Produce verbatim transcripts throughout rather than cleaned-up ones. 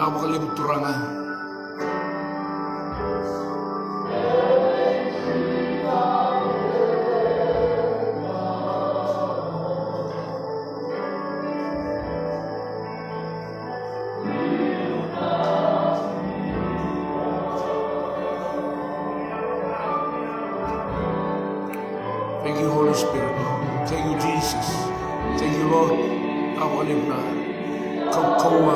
Vinaka vakalevu Turaga. Thank you, Holy Spirit. Thank you, Jesus. Thank you, Lord. Vinaka vakalevu na kaukauwa.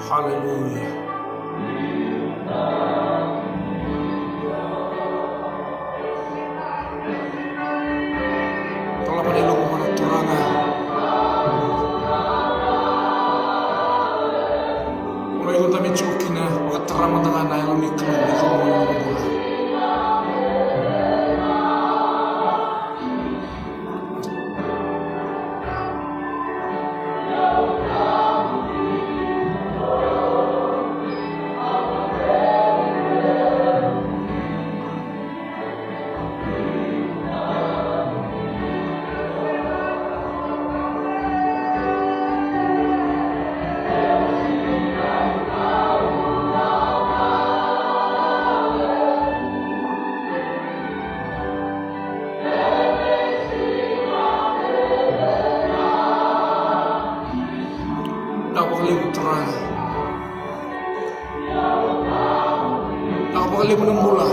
Haleluya. Dolava na ilomu vua na Turaga. Mo na iko dabe tiko kina, vakatara mada ga na Yalo ni Kalou me curu mai na nomu bula. Vinaka vakalevu Turaga. Vinaka vakalevu na bula.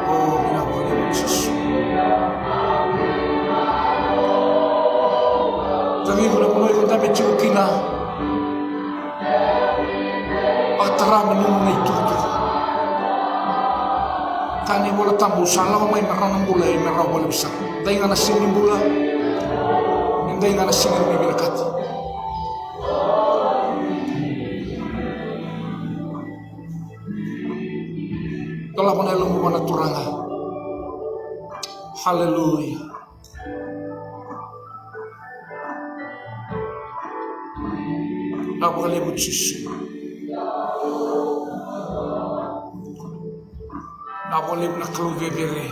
O, vinaka vakalevu Jisu. Taciqu, na vanua iko dabe tiko kina, vakatara me nomu na itukutuku. Kaya na iVola Tabu, sa lako mai me rawa na bula, ia me rawa vakalevu sara. Dai ga na siga ni bula, e dai ga na siga ni veivinakati. Dolava na yalomu vua na Turaga. Haleluya. Vinaka vakalevu Jisu. Vinaka vakalevu na Kalou cecere.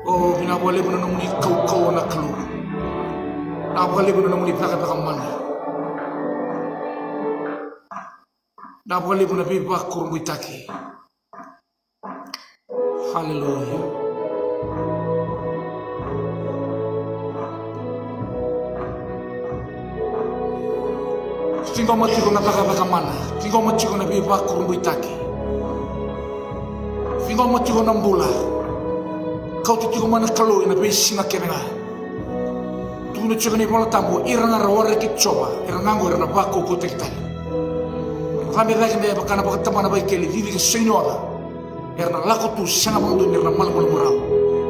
O, vinaka vakalevu na nomuni kaukauwa na Kalou. Vinaka vakalevu na nomuni cakacaka mana. Vinaka vakalevu na veivakurabuitaki. Haleluya. Ciqoma tiko na cakacaka mana, ciqoma tiko na veivakurabuitaki, ciqoma tiko na bula. Kauti tiko mai na Kalou ena veisiga kece ga. Tukuna tiko na iVola Tabu, ira ga ra waraki Jiova, ira ga oqo era na vakaukauwataki tale. Cabe cake me vaka na vakatabana vakekeli, cici ka saini oca. Era na lako tu sega vakadua ni ra na malumalumu rawa.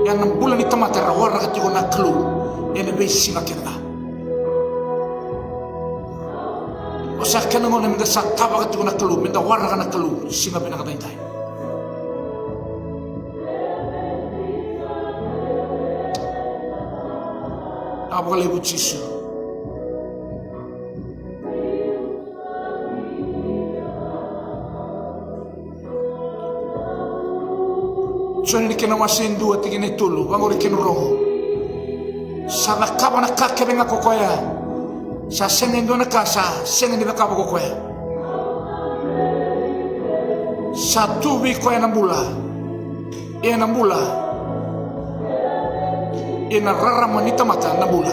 Ia na bula ni tamata era waraka tiko na Kalou ena veisiga kece ga. O sa kena gauna meda sa tavaka tiko na Kalou, meda waraka na Kalou, siga vinaka daidai. Vinaka vakalevu Jisu. Joni na kena wase e dua, tikina e tolu, vaqori kena rogo. Sa cakava na ka kece ga ko koya. Sa sega e dua na ka sa sega ni cakava ko koya. Sa tu vei koya na bula. Ia na bula, ia na rarama ni tamata na bula.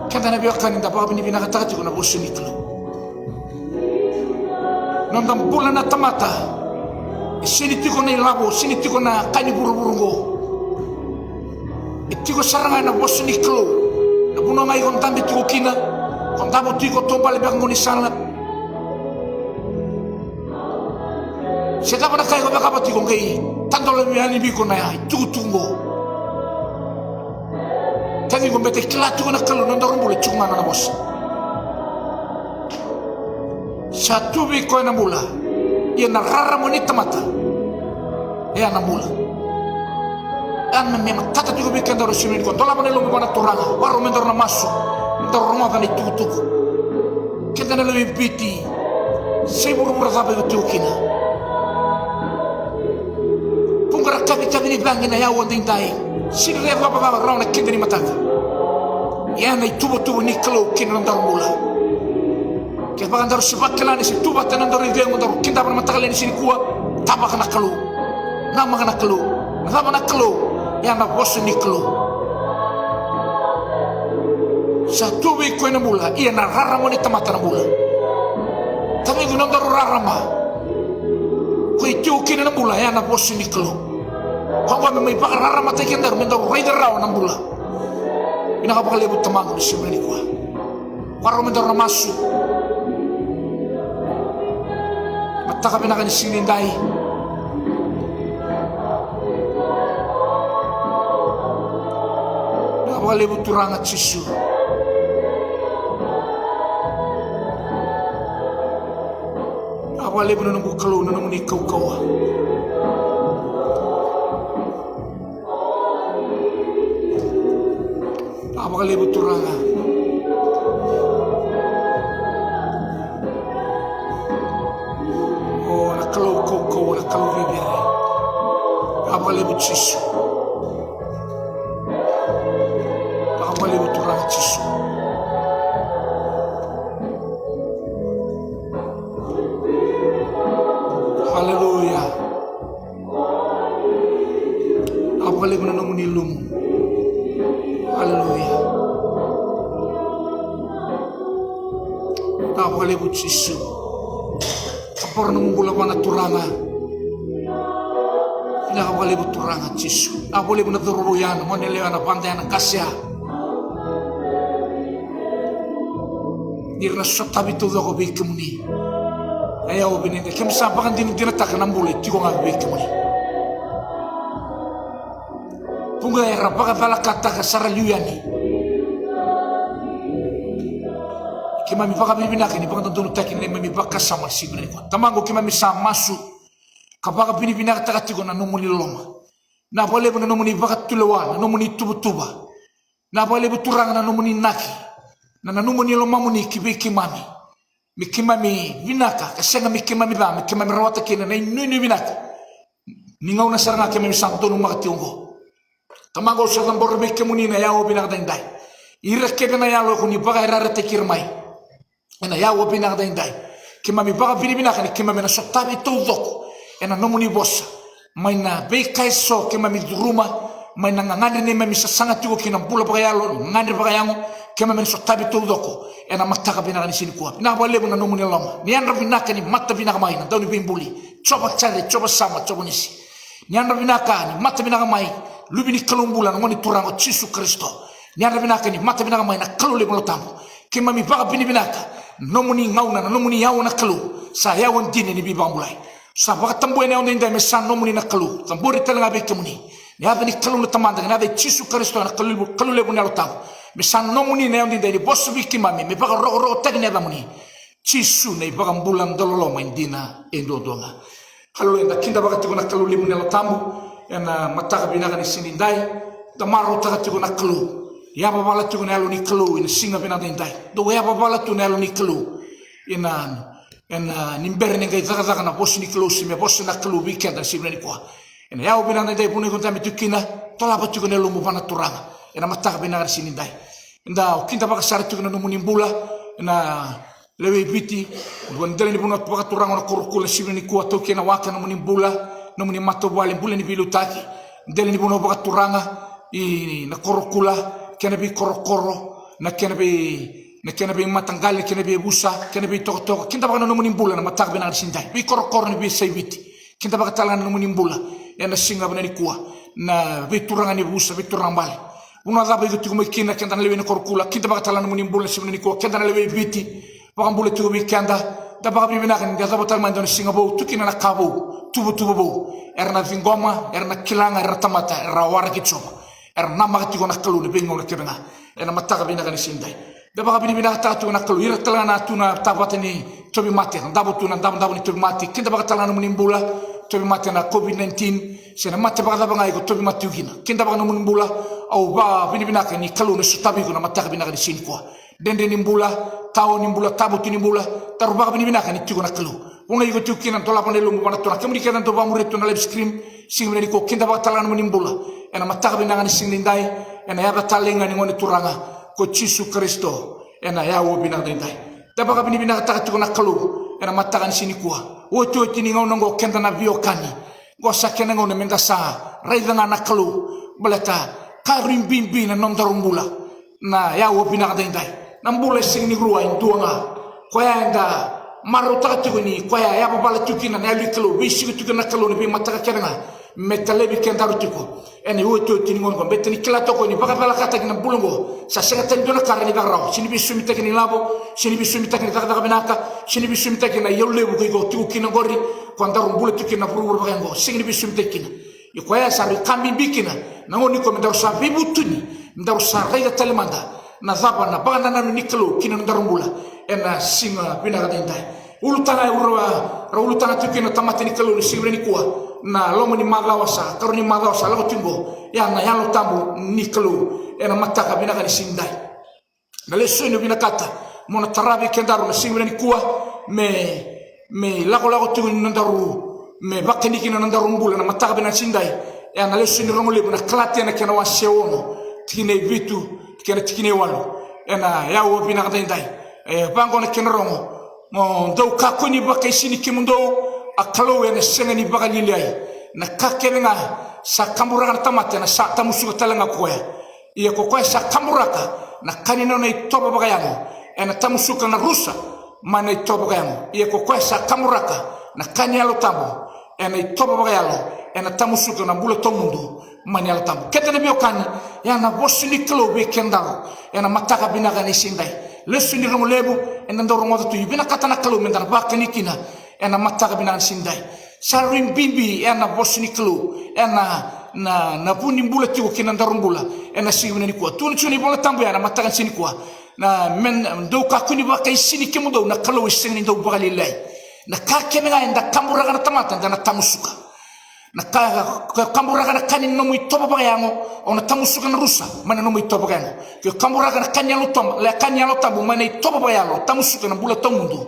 Keda na veiwekani, da vakavinavinakataka tiko na vosa ni Kalou. Noda bula na tamata, e sega ni tiko na ilavo, sega ni tiko na ka ni vuravura oqo. E tiko sara ga ena vosa ni Kalou. Na vanua ga iko dabe tiko kina, ko davo tiko, taubale beka gaunisala. Se cava na ka iko cakava tiko, qai tadola yani vei iko na itukutuku oqo. Taciqu, baleta e kila tiko na Kalou na nodaru bula e tiko ga na nona vosa. Sa tu vei koya na bula, ia na rarama ni tamata e a na bula. E a na me matata tiko vei kedaru ena siga nikua. Dolava na yalomu vua na Turaga, vakarau me daru na masu, me daru rogoca na itukutuku. Keda na lewe i Viti, se i vuravura cava iko tiko kina. Vuqa na kavikavi ni cagi na yau edaidai, sega ni raica vakacava rawa na kida ni mataka. Ia na ituvatuva ni Kalou kina nodaru bula. Kevaka daru se vakila ni se tu vata na nodaru icegu daru kidava na mataka lailai ni siga nikua, tavaka na Kalou. Namaka na Kalou. Na cava na Kalou? Ia na vosa ni Kalou. Sa tu vei koya na bula, ia na rarama ni tamata na bula. Taciqu, nodaru rarama ko e tiko kina na bula, ia na vosa ni Kalou. Koya qo me mai vakararamataki kedaru, me daru raica rawa na bula. Vinaka vakalevu Tamaqu ena siga nikua. Vakarau me daru na masu. Mataka vinaka ni siga nidai. Vinaka vakalevu Turaga Jisu. Vinaka vakalevu na noqu Kalou na nomuni kaukauwa. Vinaka vakalevu Turaga. O na Kalou kaukauwa, na Kalou viviri. Vinaka vakalevu Jisu. Vinaka vakalevu Turaga Jisu. Aleluya. Vinaka vakalevu na nomuni ilumu. Aleluya. Vinaka vakalevu Jisu. Cabora nomu bula vua na Turaga. Vinaka vakalevu Turaga Jisu. Vinaka vakalevu na cauravou ya, na goneyalewa ya, na vada ya, na qase ya. Ni ra na sotavi taucoko vei kemuni. Na yau vinaka, keimami sa vakadinadinataka na bula e tiko ga vei kemuni. Vuqa era vakacalakataka sara liu yani. Keimami vakavinavinaka ni vakadodonutaki na neimami vakasama ena siga nikua. Tamaqu, keimami sa masu ka vakavinavinakataka tiko na nomuni loloma. Vinaka vakalevu na nomuni vakatulewa, na nomuni tuvatuva. Vinaka vakalevu Turaga na nomuni inaki, na nanuma ni lomamuni ki vei keimami. Me keimami vinaka, ka sega me keimami ca, me keimami rawata kina na inuinui vinaka ni gauna sara ga keimami sa donumaka tiko oqo. Tamaqu, au sa cabora vei kemuni na yau vinaka daidai. Ira kece na yalo ko ni vakairairataki ira mai ena yau vinaka daidai. Keimami vakavinavinaka ni keimami na sotavi taucoko ena nomuni vosa. Mai na veika eso keimami curuma, mai na gagadre neimami sasaga tiko kina bula vakayalo, gagadre vakayago, keimami na sotavi taucoko ena mataka vinaka ni siga nikua. Vinaka vakalevu na nomuni loloma. Ni yadra vinaka ni mata vinaka mai na Dauniveibuli, Jiova Jaire, Jiova Sama, Jiova Nisi. Ni yadra vinaka ni mata vinaka mai, Luve ni Kalou bula, na Gone Turaga o Jisu Karisito. Ni yadra vinaka ni mata vinaka mai na Kalou levu na Yalo Tabu. Keimami vakavinavinaka na nomuni gauna, na nomuni yawa na Kalou. Sa yawa dina ni veivakabulai. Sa vakatabui ena yau daidai me sa nomuni na Kalou. Cabori tale ga vei kemuni. Ni yaca ni Kalou na Tamada, ni yaca i Jisu Karisito na Kalou, Kalou levu na Yalo Tabu. Me sa nomuni na yau daidai ni vosa vei keimami, me vakarokorokotaki na yacamuni. Jisu na iVakabula dau loloma e dina e duadua ga. Aleluya, da kidavaka tiko na Kalou levu na Yalo Tabu ena mataka vinaka ni siga nidai. Da marautaka tiko na Kalou. Yavavala tiko na Yalo ni Kalou ena siga vinaka nidai. Dau yavavala tu na Yalo ni Kalou ena, ena ni bera ni qai cakacaka na vosa ni Kalou se me vosa na Kalou vei keda ena siga nikua. Ena yau vinaka nidai, vanua iko dabe tiko kina, dolava tiko na yalomu vua na Turaga ena mataka vinaka ni siga nidai. Da kidavaka sara tiko na nomuni bula ena lewe i Viti, dua na dela ni vanua vakaturaga na Korokula, siga nikua, taukei na waka, nomuni bula, nomuni matavuvale, bula ni veiliutaki, dela ni vanua vakaturaga i na Korokula, kena veikorokoro, na kena vei, na kena veimataqali, kena veivusa, kena veitokatoka, kidavaka na nomuni bula na mataka vinaka ni siga nidai, veikorokoro ni veiyasai Viti, kidavaka tale ga na nomuni bula ena siga vinaka nikua, na veituraga ni vusa, veituraga bale. Vanua cava iko tiko mai kina, keda na lewe ni Korokula, kidavaka tale na nomuni bula na siga nikua, keda na lewe i Viti, vakabula tiko vei keda. Da vakavinavinaka ni da yacova tale mai e dua na siga vou, tu kina na ka vou, tuvatuva vou. Era na ciqoma, era na kila ga, era na tamata, era waraki Jiova. Era namaka tiko na Kalou ni veigauna kece ga. Ena mataka vinaka ni siga edai, da vakavinavinakataka tiko na Kalou, ira tale ga na tu na tavata ni tauvimate, na davo tu na davodavo ni tauvimate, kidavaka tale ga na nomuni bula, tauvimate na COVID nineteen, se na mate vakacava ga iko tauvimate tiko kina, kidavaka na nomuni bula. Au vakavinavinaka ni Kalou na sotavi iko na mataka vinaka ni siga nikua. Dredre ni bula, tao ni bula, tavutu ni bula, daru vakavinavinaka ni tiko na Kalou. Vanua iko tiko kina, dolava na yalomu vua na Turaga. Kemuni kece dou vakamuria tu na live stream, siga vinaka nikua, kidavaka tale ga na nomuni bula. Ena mataka vinaka ni siga nidai, ena yaca talei ga ni Gone Turaga ko Jisu Karisito, ena yaua vinaka nidai. Da vakavinavinakataka tiko na Kalou ena mataka ni siga nikua. Otioti ni gauna oqo, keda na veiwekani, oqo sa kena gauna meda sa raica ga na Kalou, baleta ka rui bibi na nodaru bula. Na yaua vinaka daidai, na bula e sega ni rua, e dua ga. Koya eda marautaka tiko ni koya e yavavala tiko kina na yalo ni Kalou, veisiko tiko kina na Kalou ena veimataka kece ga, me talevi kedaru tiko ena iotioti ni gauna oqo. Baleta ni kila toka ni vakacalakataki na bula oqo, sa sega tale ni dua na ka rawa ni caka rawa. Sega ni veisomitaki na ilavo, sega ni veisomitaki na cakacaka vinaka, sega ni veisomitaki na iyau levu ko iko tiko kina oqori, ko daru bula tiko kina na vuravura vakaoqo, sega ni veisomitaki kina. Ia koya sa rui ka bibi kina na gauna nikua, me daru sa veivutuni, me daru sa raica tale mada na cava na vakanananu ni Kalou kina nodaru bula ena siga vinaka daidai. Ulutaga e rau, rau ulutaga tiko kina na tamata ni Kalou ni siga vinaka nikua, na loma ni macawa sa, karua ni macawa sa lako tiko oqo, ya na Yalo Tabu ni Kalou ena mataka vinaka ni siga edai. Na lesoni au vinakata meu na tara vei kedaru na siga vinaka nikua, me, me ilakolako tiko ni nodaru, me vakani kina na nodaru bula na mataka vinaka ni siga edai. E a na lesoni rogo levu na Kalatia na kena wase ono, tikina e vitu kei na tikina e walu. Ena yaua vinaka daidai, e vaqo na kena rogo: Mo dou kakua ni vakaisini kemudou, a Kalou ena sega ni vakalialiai. Na ka kece ga sa kaburaka na tamata ena sa tamusuka tale ga ko koya. Ia ko koya sa kaburaka na ka ni nona itovo vakayago, ena tamusuka na rusa mai na itovo vakayago. Ia ko koya sa kaburaka na ka ni Yalo Tabu, ena itovo vakayalo, ena tamusuka na bula tawamudu mai na Yalo Tabu. Keda na veiwekani, ya na vosa ni Kalou vei kedaru ena mataka vinaka ni siga edai. Lesoni rogo levu eda dau rogoca tu, e vinakata na Kalou meda na vakani kina ena mataka vinaka ni siga edai. Sa rui bibi ena vosa ni Kalou ena, na, na vu ni bula tiko kina nodaru bula ena siga vinaka nikua. Tukuna tiko na iVola Tabu ya na mataka ni siga nikua: Na, me dou kakua ni vakaisini kemudou, na Kalou e sega ni dau vakalialiai. Na ka kece ga eda kaburaka na tamata, eda na tamusuka. Na ka, ka, kaburaka na ka ni nomu itovo vakayago, o na tamusuka na rusa mai na nomu itovo vakayago. Ke kaburaka na ka ni Yalo Tabu, le ka ni Yalo Tabu mai na itovo vakayalo, tamusuka na bula tawamudu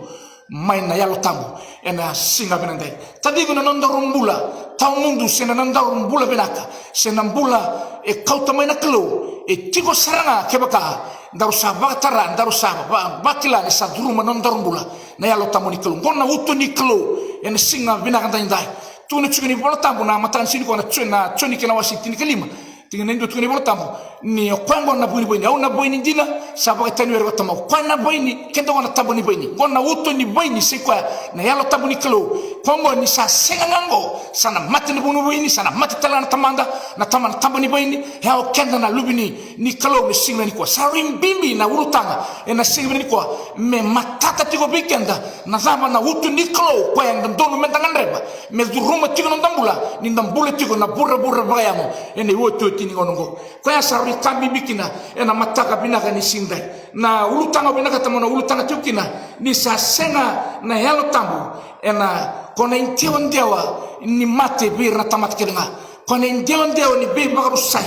mai na Yalo Tabu ena siga vinaka edai. Taciqu, na nodaru bula tawamudu, se na nodaru bula vinaka, se na bula e kauta mai na Kalou, e tiko sara ga kevaka daru sa vakatara, daru sa va, vakila ni sa curuma na nodaru bula na Yalo Tabu ni Kalou. Oqo na uto ni Kalou ena siga vinaka daidai. Tukuna tiko na iVola Tabu na mataka ni siga nikua, na Jo, na Joni kei na wase tinikalima, tikina e dua, tukuna na iVola Tabu ni o koya oqo na vunivaini, au na vaini dina, sa vakaitavi vei au na Tamaqu. O koya na vaini, keda oqo na taba ni vaini. Oqo na uto ni vaini, sai koya na Yalo Tabu ni Kalou. Koya oqo ni sa sega ga oqo, sa na mate na vunivaini, sa na mate tale ga na tamada, na tama, na taba ni vaini. E a o keda na luve ni, ni Kalou na siga nikua. Sa rui bibi na ulutaga ena siga vinaka nikua, me matata tiko vei keda na cava na uto ni Kalou, koya e dodonu meda gadreva me curuma tiko na noda bula ni da bula tiko na vuravura vakayago ena iotioti ni gauna oqo. Koya sa rui ka bibi kina ena mataka vinaka ni siga edai. Na ulutaga au vinakata meu na ulutaga tiko kina, ni sa sega na Yalo Tabu, ena, ko na idewadewa ni mate vei ira na tamata kece ga. Ko na idewadewa ni veivakarusai,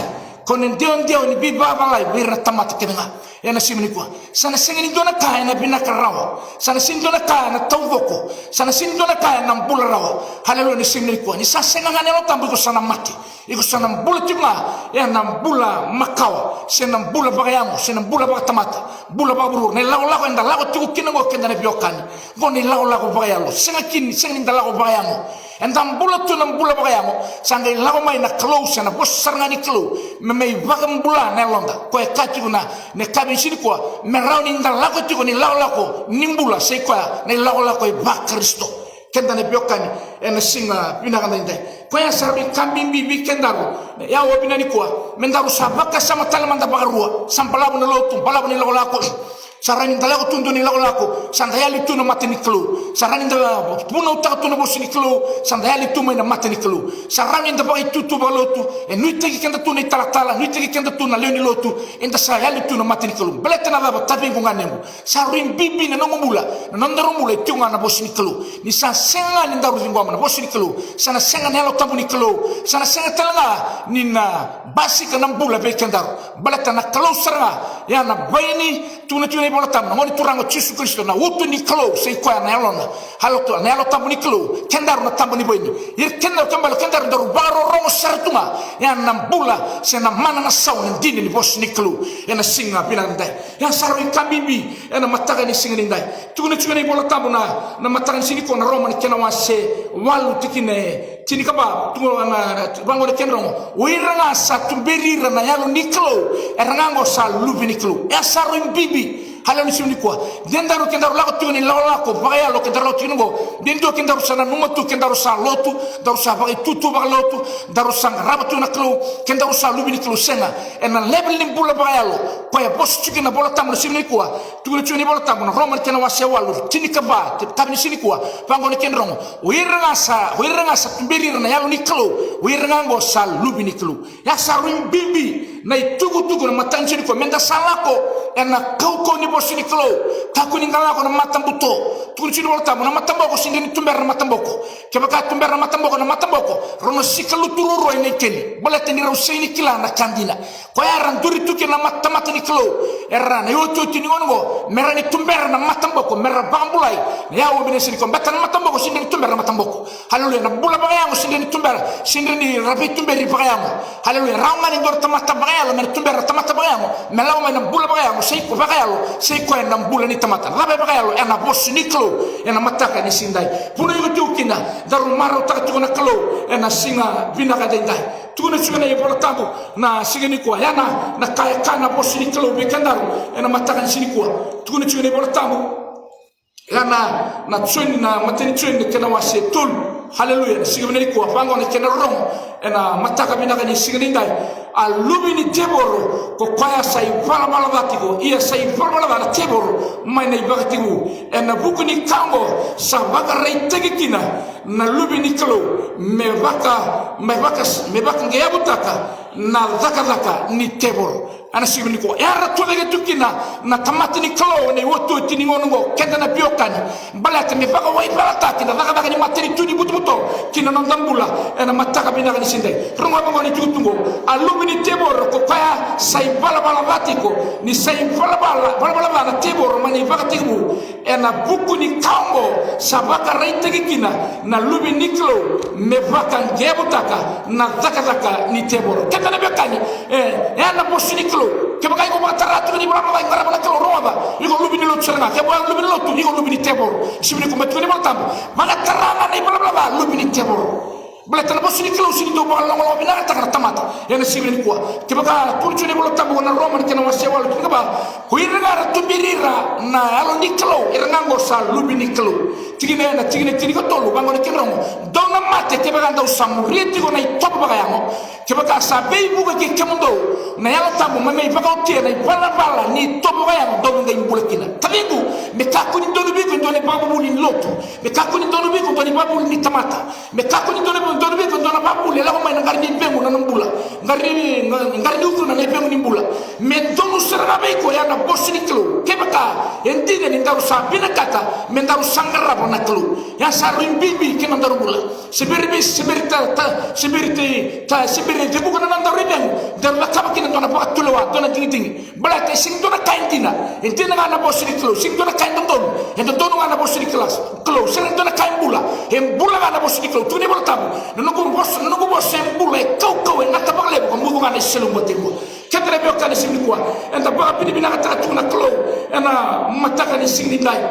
ko na idewadewa ni veivakacalai vei ira na tamata kece ga ena siga nikua. Sa na sega ni dua na ka ena vinaka rawa, sa na sega ni dua na ka ena taucoko, sa na sega ni dua na ka ena bula rawa. Haleluya, ena siga nikua. Ni sa sega ga na Yalo Tabu, iko sa na mate. Iko sa na bula tiko ga ena bula makawa, se na bula vakayago, se na bula vakatamata, bula vakavuravura. Na ilakolako eda lako tiko kina oqo, keda na veiwekani, oqo na ilakolako vakayalo. Sega kina, sega ni da lako vakayago. Eda bula tu na bula vakayago, sa qai lako mai na Kalou, se na vosa sara ga ni Kalou, me mai vakabula na yaloda. Koya e kaya tiko na, na yakavi ni siga nikua, me rawa ni da lako tiko ni lakolako ni bula, sai koya na ilakolako e vaKarisito. Keda na veiwekani ena siga vinaka daidai. Koya sa rui ka bibi vei kedaru. Ia o vina nikua me daru sa vakasama tale mada vakarua. Sa balavu na lotu, balavu na ilakolako. Sa rawa ni da lako tu dua na ilakolako, sa da yali tu na mata ni Kalou. Sa rawa ni da vunautaka tu na vosa ni Kalou, sa da yali tu mai na mata ni Kalou. Sa rawa ni da vakaitutu vakalotu, e nuitaki keda tu na italatala, nuitaki keda tu na lewe ni lotu, eda sa yali tu na mata ni Kalou. Baleta na cava, taciqu, ganequ? Sa rui bibi na nomu bula, na nodaru bula e tiko ga na vosa ni Kalou. Ni sa sega ga ni daru ciqoma na vosa ni Kalou, sa na sega na Yalo Tabu ni Kalou, sa na sega tale ga ni na basika na bula vei kedaru. Baleta na Kalou sara ga, ia na vaini, tukuna tiko na iVola Tabu, na Gone Turaga o Jisu Karisito, na uto ni Kalou, sa i koya na Yalona. Halo tu, na Yalo Tabu ni Kalou, kedaru na taba ni vaini. Ia kedaru, kena ibalebale kedaru daru vakarorogo sara tu ga, ia na bula, se na mana, na sau, na dina ni vosa ni Kalou. Ena siga vinaka daidai. Ia sa rui ka bibi ena mataka ni siga nidai. Tukuna tiko na iVola Tabu na, na mataka ni siga nikua, na Roma na kena wase walu, tikina e tinikava, tukuna na, na, vaqo na kena rogo: O ira ga sa tuberi ira na Yalo ni Kalou, era ga oqo sa luve ni Kalou. E sa rui bibi. Haleluya, siga nikua. De daru, kedaru lako tiko ni lakolako vakayalo, kedaru lako tiko ni oqo. De dua kedaru sa nanuma tu kedaru sa lotu, daru sa vakaitutu vakalotu, daru sa qarava tu na Kalou, kedaru sa luve ni Kalou. Sega. Ena level ni bula vakayalo, koya vosa tiko na iVola Tabu na siga nikua. Tukuna tiko na iVola Tabu na Roma na kena wase walu, tinikava, yakavi ni siga nikua. Vaqo na kena rogo: O ira ga sa, o ira ga sa tuberi ira na Yalo ni Kalou, o ira ga oqo sa luve ni Kalou. Ia sa rui bibi na itukutuku na mataka ni siga nikua, meda sa lako ena kaukauwa ni vosa ni Kalou. Kakua ni da lako na matabuto. Tukuna tiko na iVola Tabu, na mataboko sega ni tubera na mataboko. Kevaka tubera na mataboko na mataboko, rau na sikalutu ruarua ena ikeli. Baleta ni rau sega ni kila na ka dina. Koya era duri tu kina na mata, tamata ni Kalou, era na iotioti ni gauna oqo, mera ni tubera na mataboko, mera vakabulai na yau vinaka ni siga nikua. Baleta na mataboko sega ni tubera na mataboko. Haleluya. Na bula vakayago sega ni tubera, sega ni ra veituberi vakayago. Haleluya. Rawa ga ni dua na tamata vakayalo me na tubera na tamata vakayago, me lako mai na bula vakayago, sa i koya vakayalo, sa i koya na bula ni tamata. Cava e vakayalo? Ena vosa ni Kalou. Ena mataka ni siga nidai, vuna iko tiko kina, daru marautaka tiko na Kalou ena siga vinaka daidai. Tukuna tiko na iVola Tabu na siga nikua, ia na, na ka e kaya na vosa ni Kalou vei kedaru ena mataka ni siga nikua. Tukuna tiko na iVola Tabu, ia na, na Joni, na imatai ni Joni na kena wase tolu. Haleluya. Na siga vinaka nikua, vaqo na kena rogo ena mataka vinaka ni siga nidai: A luve ni tevoro ko koya sa ivalavala ca tiko, ia sa ivalavala ca na tevoro mai na ivakatekivu. Ena vuku ni ka oqo sa vakaraitaki kina na Luve ni Kalou, me vaka, me vaka, me vakaqeavutaka na cakacaka ni tevoro. Ena siga nikua, era tucake tu kina na tamata ni Kalou ena iotioti ni gauna oqo, keda na veiwekani. Baleta me vakawaivalataki na cakacaka ni matanitu ni butobuto ki na noda bula ena mataka vinaka ni siga nidai. Rogoca vaqo na itukutuku oqo: A luve ni tevoro ko koya sa ivalavala ca tiko, ni sa ivalavala, valavala ca na tevoro mai na ivakatekivu. Ena vuku ni ka oqo sa vakaraitaki kina na Luve ni Kalou, me vakaqeavutaka na cakacaka ni tevoro. Keda na veiwekani, e, e na vosa ni Kalou. Kevaka iko vakatara tu ni valavala ca e qarava na Kalou, rogoca, iko luve ni lotu sara ga. Kevaka iko luve ni lotu, iko luve ni tevoro. Sivi ni kumba tu ni Vola Tabu. Vakatara ga na ivalavala ca, luve ni tevoro. Baleta na vosa ni Kalou sega ni dau vakalogaloga vinakataka na tamata. Ena siga nikua, kevaka tukuna tiko na iVola Tabu ena Roma na kena wase walu, tinikava: Ko ira ga era tuberi ira na Yalo ni Kalou, ira ga oqo sa luve ni Kalou. Tikina ena, tikina tinikatolu, vaqo na kena rogo: Dou na mate kevaka dou sa muria tiko na itovo vakayago. Kevaka sa veivuke kei kemudou na Yalo Tabu, me mai vakaotia na ivalavala ni itovo vakayago, dou na qai bula kina. Taciqu, me kakua ni donu vei iko e dua na ivakavuvuli ni lotu. Me kakua ni donu vei iko e dua na ivakavuvuli ni tamata. Me kakua ni donu, donu vei iko e dua na ivakavuvuli e lako mai na qara ni ivequ na, na bula. Qara ni, qa-, qara ni ucuna na ivequ ni bula. Me donu sara ga vei iko ya na vosa ni Kalou. Kevaka e dina ni daru sa vinakata me daru sa qarava na Kalou, ya sa rui bibi ki na nodaru bula. Se bera vei, se bera ta, ta, se bera ta, ta, se bera cevuka na nodaru ivequ, daru cakava kina dua na vakatulewa, dua na digidigi. Baleta e sega ni dua na ka e dina. E dina ga na vosa ni Kalou. Sega ni dua na ka e dodonu. E dodonu ga na vosa ni Kalou. Sega ni dua na ka e bula. E bula ga na vosa ni Kalou. Tukuna na iVola Tabu: Na noqu vosa, na noqu vosa e bula, e kaukauwa, e gata vakalevu, ka mucu ga ena iseleiwau vata kei vua. Keda na veiwekani, sivi nikua, eda vakavinavinakataka tu na Kalou ena mataka ni siga nidai.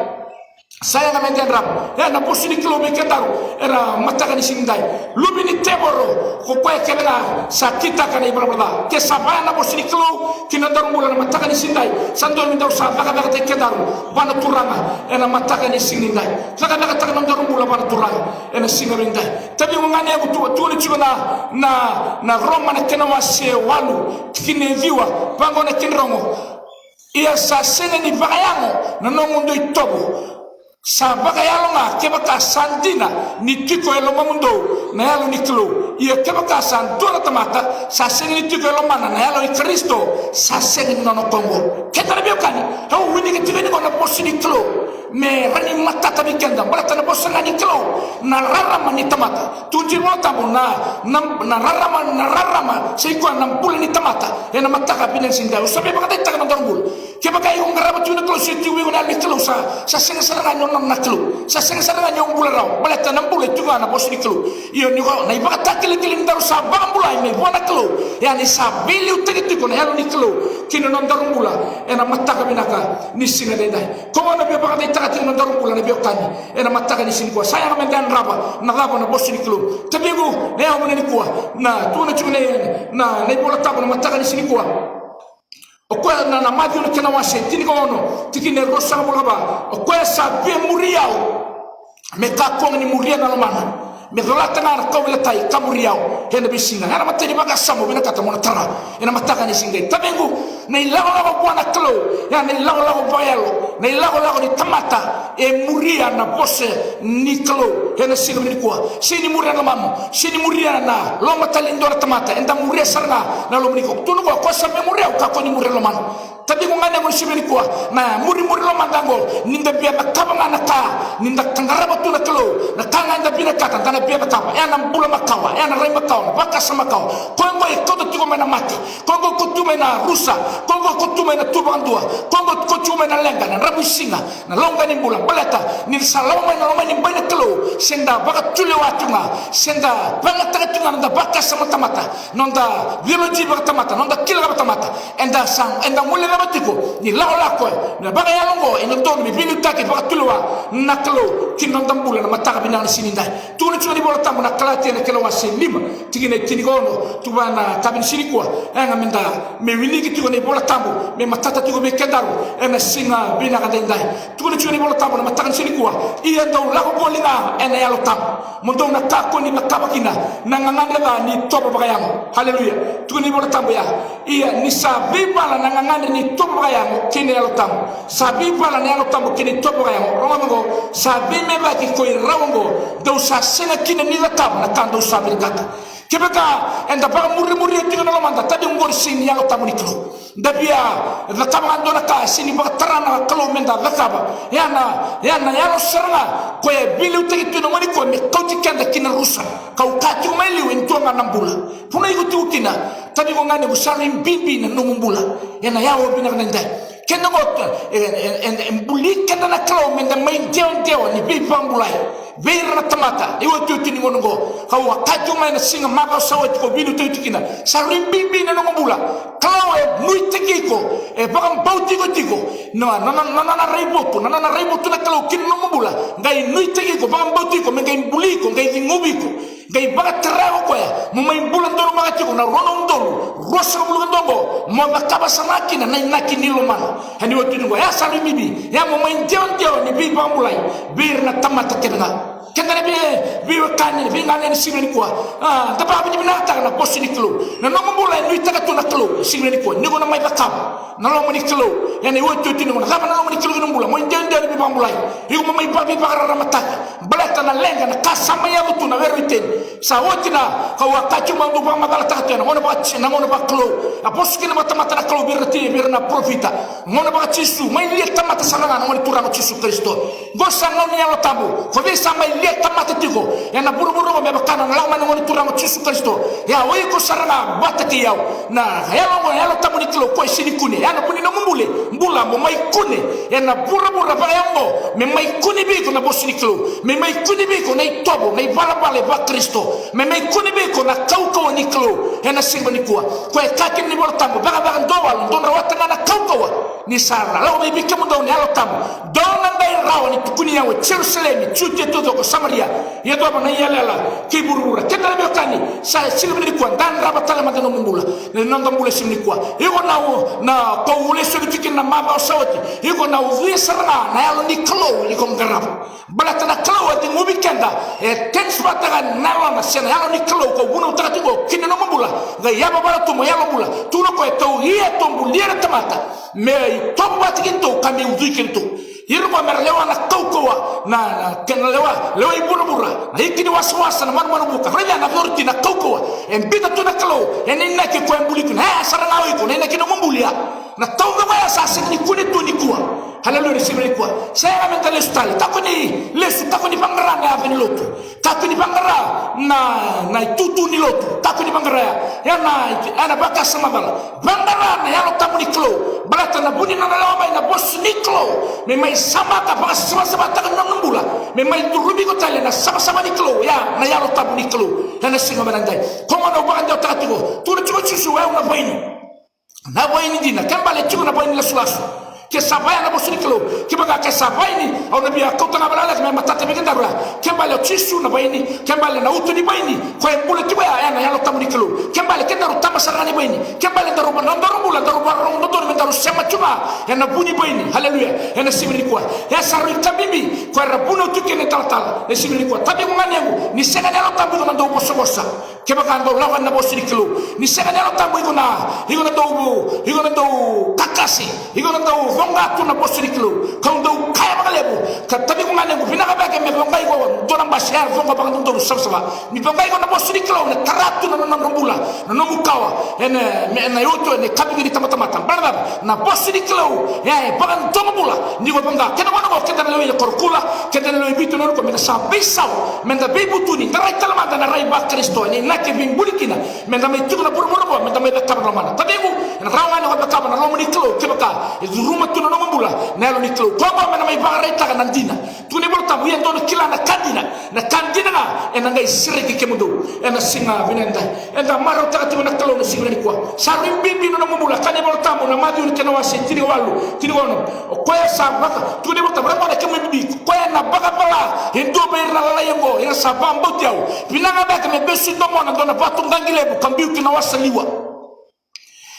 Sa yaga me dredre. Ena vosa ni Kalou vei kedaru ena mataka ni siga nidai: Luve ni tevoro ko koya kece Sa kitaka na ivalavala ca. Ke sa vaya na vosa ni Kalou ki na nodaru bula na mataka ni siga nidai, sa dodonu me daru sa cakacakataki kedaru vua na Turaga ena mataka ni siga nidai. Cakacakataka na nodaru bula vua na Turaga ena siga nidai. Taciqu, ganequ, tu, tukuna tiko na, na, na Roma na kena wase walu, tikina e ciwa, vaqo na kena rogo. Ia sa sega ni vakayago na nomudou itovo. Sa vakayalo ga kevaka sa dina ni tiko e lomamudou na Yalo ni Kalou. Ia kevaka sa dua na tamata sa sega ni tiko e lomana na Yalo i Karisito, sa sega ni nona koya oqo. Keda na veiwekani, au wilika tiko yani oqo na vosa ni Kalou me rawa ni matata vei keda, baleta na vosa ga ni Kalou na rarama ni tamata. Tukuna tiko na iVola Tabu na, na, na rarama, na rarama, sa i koya na bula ni tamata ena mataka vinaka ni siga nidai. Au sa via vakadeitaka na nodaru bula. Kevaka iko qarava tiko na Kalou, se tiko vei iko na Yalo ni Kalou, sa, sa sega sara ga ni o nona na Kalou. Sa sega sara ga ni o bula rawa. Baleta na bula e tiko ga ena vosa ni Kalou. Io, ni ko na ivakatakilakila ni daru sa vakabulai mai vua na Kalou, e a ni sa veiliutaki tiko na Yalo ni Kalou ki na nodaru bula ena mataka vinaka ni siga nidai. Koya au na via vakadeitaka tiko na nodaru bula na veiwekani ena mataka ni siga nikua. Sa yaga meda yadrava na cava na vosa ni Kalou. Taciqu, na yakavi nikua, na tukuna tiko na, na, na iVola Tabu na mataka ni siga nikua. O koya na, na Maciu na kena wase tinikaono, tikina e ruasagavulu ka va. O koya sa via muri au me kakua ga ni muria na lomana, me colata ga na kauveilatai ka muri au ena veisiga. Ya na imatai ni vakasama au vinakata mo na tara ena mataka ni siga nikua. Taciqu, na ilakolako vua na Kalou, ya na ilakolako vakayalo. Na ilakolako ni tamata e muria na vosa ni Kalou ena siga nikua. Sega ni muria na lomamu, sega ni muria na loma tale ni dua na tamata, eda muria sara ga na loma ni Kalou. Tukuna o koya, o koya sa via muri au, kakua ni muria na lomana. Taciqu, ganequ, ni siga nikua, na murimuri lomada oqo, ni da via cakava ga na ka, ni da qarava tu na Kalou, na ka ga eda vinakata da na via cakava. Ya na bula makawa, ya na rai makawa, na vakasama makawa. Koya oqo e kauta tiko mai na mate, koya oqo e kauta tiko mai na rusa, koya oqo e kauta tiko mai na tu vakadua, koya oqo e kauta tiko mai na leqa, na dravuisiga, na loga ni bula. Baleta ni sa lako mai na loma ni bai ni Kalou, se da vakatulewa tiko ga, se da vagataka tiko ga na noda vakasama tamata, noda theology vakatamata, noda kila vakatamata, eda sa, eda guilecava tiko ni lakolako, na vakayalo oqo e dodonu me veiliutaki, vakatulewa na Kalou ki na noda bula na mataka vinaka ni siga nidai. Tukuna tiko na iVola Tabu na Kalatia na kena wase lima, tikina e tinikaono, tu vua na yakavi ni siga nikua. Yaga meda, me wiliki tiko na iVola Tabu me matata tiko vei kedaru ena siga vinaka edaidai. Tukuna tiko na iVola Tabu na mataka ni siga nikua: Ia dou lako voli ga ena Yalo Tabu, mo dou na kakua ni cakava kina na gagadre ca ni tovo vakayago. Haleluya. Tukuna na iVola Tabu ya: Ia ni sa veivala na gagadre ni tovo vakayago kei na Yalo Tabu, sa veivala na Yalo Tabu kei na itovo vakayago. Rogoca oqo, sa veimecaki ko i rau oqo, dou sa sega kina ni cakava na ka dou sa vinakata. Kevaka eda vakamurimuria tiko na lomada, taciqu, oqori sega ni Yalo Tabu ni Kalou. Da via cakava ga dua na ka, sega ni vakatara na Kalou meda cakava. Ya na, ya na yalo sara ga koya e veiliutaki tu ena gauna nikua me kauti keda ki na rusa. Kau kaya tiko mai liu, e dua ga na bula. Vuna iko tiko kina, taciqu, ganequ, sa rui bibi na nomu bula ena yakavi vinaka edaidai. Keda oqo, e, e, e, e buli keda na Kalou meda mai dewadewa ni veivakabulai vei ira na tamata. E otioti ni gauna oqo, kau a kaya tiko mai na siga makawa sa oti, kau veiliutaki tiko kina, sa rui bibi na nomu bula. Kalou e nuitaki iko, e vakabauti iko tiko na, na, na, na, na raivotu, na, na, na raivotu na Kalou ki na nomu bula. Qai nuitaki iko, vakabauti iko, me qai buli iko, qai ciqomi iko, qai vakatara o koya mo mai bula donumaka tiko na rua na udolu ruasagavulu ka dua oqo, mo cakava sara ga kina na inaki ni lomana. Ena otioti ni gauna oqo, ya sa rui bibi, ya mo mai dewadewa ni veivakabulai vei ira na tamata kece ga. Keda na vei, veiwekani, veiganeni, siga nikua, a, da vakavinavinakataka na vosa ni Kalou. Na nomu bula e nuitaka tu na Kalou, siga nikua, ni ko na mai cakava na loma ni Kalou ena otioti ni gauna. Cava na loma ni Kalou ki na nomu bula? Mo idewadewa ni veivakabulai. Iko mo mai vakaveivakarautaka. Baleta na leqa, na ka sa mai yaco tu, na were o Iteni. Sa oti na, kau a kaya tiko mai, au dau vakamacalataka tu ena gauna vaka, na gauna vakalou. A vosa kina vakatamata na Kalou vei ira na tini, vei ira na parofita. Gauna vakaJisu, mai lia tamata sara ga na Gone Turaga o Jisu Karisito. Qo sa gauna ni Yalo Tabu. Ko cei sa mai lia tamata tiko ena vuravura oqo me vaka na lako mai na Gone Turaga o Jisu Karisito? Ya, o iko sara ga vata kei au. Na yalo oqo, Yalo Tabu ni Kalou, koya e sega ni kune. Ya na vu ni nomu bula, bula mo mai kune ena vuravura vakayago oqo, me mai kune vei iko na vosa ni Kalou, me mai kune vei iko na itovo, na ivalavala vaKarisito, me mai kune vei iko na kaukauwa ni Kalou ena siga nikua. Koya e kaya kina na iVola Tabu, Cakacaka dua walu, dou rawata ga na kaukauwa Ni sa lako mai vei kemudou na Yalo Tabu, dou na qai rawa ni tukuni au e Jerusalemi, Jutia taucoko, Samaria, yacova na iyalayala kei vuravura. Keda na veiwekani, sa siga vinaka nikua, da drava tale mada na nomu bula, na noda bula siga nikua. Iko na u-, na ko ulesoni tiko kina na macawa sa oti, iko na ucuya sara ga na Yalo ni Kalou, iko qarava. Baleta na Kalou e tekivu vei keda, e transfertaka na Yalona se na Yalo ni Kalou ko vunautaka tiko kina nomu bula. Qai yavavala tu mo yalo bula. Tukuna o koya, tou ia, tou bulia na tamata me itovo vata kei keitou ka me ucui keitou. Ira ko mera lewa na kaukauwa, na, na kena lewa, lewa i vuravura, na iki ni wasawasa, na manumanu vuka. Raica na authority, na kaukauwa e biuta tu na Kalou, e na inaki ko e buli kina. E, sara ga o iko, na inaki nomu buli ya. Na taucoko ya sa sega ni kune tu nikua. Haleluya, ni siga nikua. Sega meda lesu tale. Kakua ni lesu, kakua ni vaqara na yaca ni lotu. Kakua ni vaqara na, na itutu ni lotu. Kakua ni vaqara ya. Ya na, ya na vakasama cala. Vaqara na Yalo Tabu ni Kalou. Baleta na vu ni nona lewa mai na vosa ni Kalou, me mai samaka, vakasavasavataka na nomu bula. Me mai curumi iko tale na savasava ni Kalou. Ya na Yalo Tabu ni Kalou. Ya na siga vinaka edai. Ko gona au vakadewataka tiko. Tukuna tiko o Jisu, au na vaini. Na vaini dina, ke bale tiko na vaini lasulasu. Ke sa vaya na vosa ni Kalou, kevaka ke sa vaini, au na via kauta ga vakalailai me matata vei kedaru ya. Ke bale o Jisu na vaini, ke bale na uto ni vaini, ko e bula tiko ya, ya na Yalo Tabu ni Kalou. Ke bale kedaru tama sara ga ni vaini, ke bale daru, na nodaru bula, daru vakarorogo dodonu me daru sema tu ga ena vu ni vaini. Haleluya. Ena siga nikua. E sa rui ka bibi, ko era vunau tu kina italatala. Ena siga nikua. Tabi ko ganequ, ni sega na Yalo Tabu iko na dau vosavosa. Kevaka dou lako ena vosa ni Kalou, ni sega na Yalo Tabu, iko na, iko na dau, iko na dau kakase, iko na dau voqa tu na vosa ni Kalou. Kau dau kaya vakalevu, ka tavi ko ganequ, vinaka beka me voqai iko dua na basi, e voqa vakadodonu savasava. Ni voqai iko na vosa ni Kalou, ena tara tu na nona bula, na nomu kawa, ena, me, ena ioto, ena kavica ni tabatamata. Baleta na vosa ni Kalou, e, e vakadomo bula, ni ko voqa. Kena vanua ko, keda na lewe i Korokula, keda na lewe i Viti, na nona ko, meda sa veisau, meda veivutuni, da rai tale mada na rai vaKarisito, ni na ke veibuli kina, meda mai tiko na vuravura qo, meda mai cakava na lomana. Tavequ, ena rawa ga ni ko cakava na loma ni Kalou, kevaka e curuma tu na nomu bula na Yalo ni Kalou. Koya qo me na mai vakaraitaka na dina. Tukuna na iVola Tabu, ia dou na kila na ka dina, na ka dina ga ena qai sereki kemudou ena siga vinaka edai. Eda marautaka tiko na Kalou na siga nikua. Sa rui bibi na nomu bula, kaya na iVola Tabu, na Maciu na kena wase tinikawalu, tinikaono. O koya sa vaka, tukuna na iVola Tabu, raica na kemu bibi, koya na vakacala e dua vei ira na lalai oqo, ira sa vakabauti au. Vinaka beka me vesu i domona dua na vatu qaqi levu ka biu ki na wasa liwa.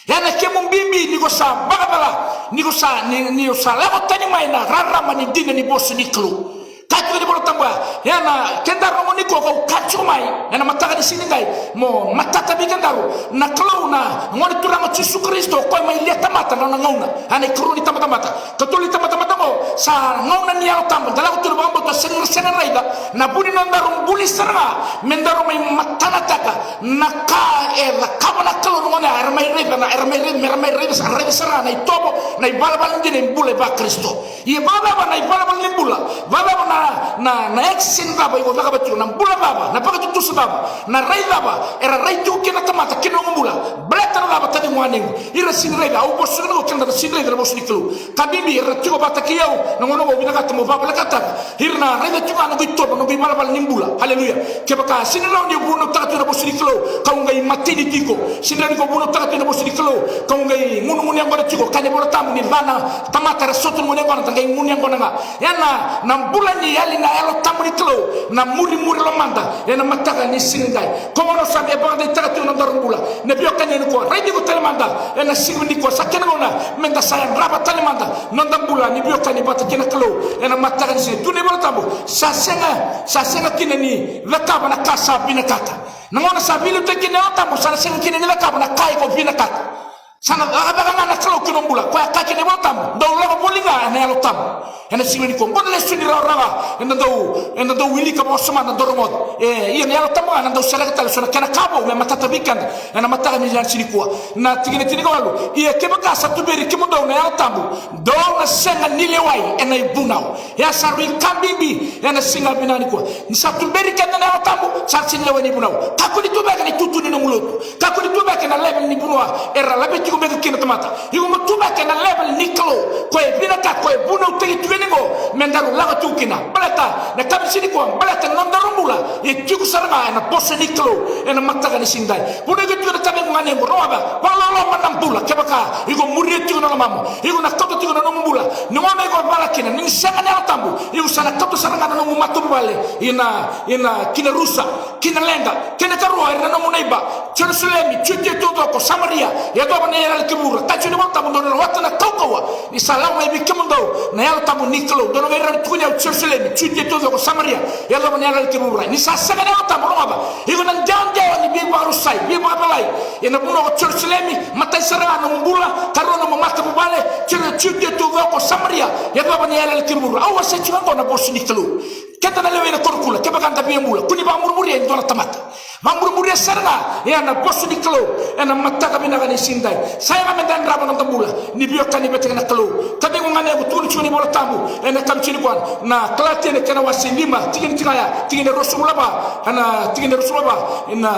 Ya na kemu bibi ni ko sa vakacala, ni ko sa, ni, ni ko sa lako tani mai na rarama ni dina ni vosa ni Kalou. Ka tukuna na iVola Tabu ya, ya na keda rogo ni ko kau ka tiko mai ena mataka ni siga edai, mo matata vei kedaru na Kalou, na Gone Turaga o Jisu Karisito, o koya mai lia tamata na nona gauna. Ya na ikarua ni tabatamata. Katolu ni tabatamata qo, sa gauna ni Yalo Tabu, da lako tu na vakabauta, sega, sega raica na vu ni nodaru buli sara ga, me daru mai matanataka na ka e cakava na Kalou na gauna ya, era mai raica, na, era mai raica, me ra mai raica, sa raica sara ga na itovo, na ivalavala ni dina ni bula vaKarisito. Ia vakacava na ivalavala ni bula, vakacava na, na, na action cava iko cakava tiko, na bula cava, na vakatutusa cava, na rai cava era rai tiko kina na tamata kina nomu bula. Baleta na cava, taciqu ganequ, ira sega ni raica, au vosa tiko na, keda na sega ni raica na vosa ni Kalou. Ka bibi, ira tiko vata kei au, na gauna au vinakata meu vakavolekataka, ira na raica tiko ga na noqu itovo, na noqu ivalavala ni bula. Haleluya. Kevaka sega ni rawa ni vunautaka tu na vosa ni Kalou, kau qai mateni tiko. Sega ni rawa ni ko vunautaka tu na vosa ni Kalou, kau qai gunugunu yaqona tiko. Kaya na iVola Tabu, ni ca na tamata era soto na gunu yaqona, da qai gunu yaqona ga. Ya na, na bula ni yali na Yalo Tabu ni Kalou, na murimuri lomada ena mataka ni siga edai. Koya gona sa via vakadeitaka tiko na nodaru bula. Na veiwekani nikua, raici iko tale mada ena siga nikua, sa kena gauna meda sa yadrava tale mada na noda bula ni veiwekani vata kei na Kalou ena mataka ni siga. Tukuna na iVola Tabu, sa sega, sa sega kina ni cakava na ka sa vinakata. Na gauna sa veiliutaki kina na Yalo Tabu, sa na sega kina ni cakava na ka iko vinakata. Sa na cakacaka ga na Kalou ki na nomu bula. Koya e kaya kina na iVola Tabu, dou lako voli ga ena Yalo Tabu. Ena siga nikua, qo na lesoni rawarawa eda dau, eda dau wilika vakawasoma, eda dau rogoca. E, ia na Yalo Tabu ga ena dau sereka tale eso na kena ka vou me matata vei keda ena mataka ni siga nikua. Na tikina tinikawalu, ia kevaka sa tuberi kemudou na Yalo Tabu, dou na sega ni lewai ena ivunau. E a sa rui ka bibi ena siga vinaka nikua. Ni sa tuberi keda na Yalo Tabu, sa sega ni lewai na ivunau. Kakua ni tu cake na itutu ni nomu lotu. Kakua ni tu cake na level ni vanua era laveti iko beka kina na tamata. Iko mo tu cake na level ni Kalou. Ko e vinaka, ko e vunautaki tu yani qo me daru lako tu kina. Baleta na ka bibi nikua, baleta na nodaru bula e tiko sara ga ena vosa ni Kalou ena mataka ni siga edai. Vunau iko tu na tavequ ganequ, rogoca, vakaloloma na bula. Kevaka iko muria tiko na lomamu, iko na kauta tiko na nomu bula. Ni gauna iko vala kina, ni sega na Yalo Tabu, iko sa na kauta sara ga na nomu matavuvale ina, ina ki na rusa, ki na leqa, kei na karua ira na nomu neiba. Jerusalemi, Jutia taucoko, Samaria, yacova na iyalayala kei vuravura. Kaya tiko na iVolatabu, dou na rawata na kaukauwa ni sa lako mai vei kemudou na Yalo Tabu ni Kalou. Dou na qai rawa ni tukuni au, Jerusalemi, Jutia taucoko, Samaria, yacova na iyalayala kei vuravura. Ni sa sega na Yalo Tabu, rogoca, iko na dewadewa ni veivakarusai, veivakacalai. Ena vanua ko Jerusalemi, matai sara ga nomu bula, karua nomu matavuvale, Jeru-, Jutia taucoko, Samaria, yacova na iyalayala kei vuravura. Au wasea tiko qo na vosa ni Kalou. Keda na lewe ena korokula, kevaka da via bula, kua ni vakamurimuria e dua na tamata. Vakamurimuria sara ga, ia na vosa ni Kalou, ena mataka vinaka ni siga edai. Sa yaga meda yadrava na noda bula, ni veiwekani vata kei na Kalou. Taciqu, ganequ, tukuna tiko na iVolatabu, ena kamica nikua, na Kalatia na kena wase lima, tikina, tikina ya, tikina ruasagavulu ka va, ena tikina ruasagavulu ka va, ena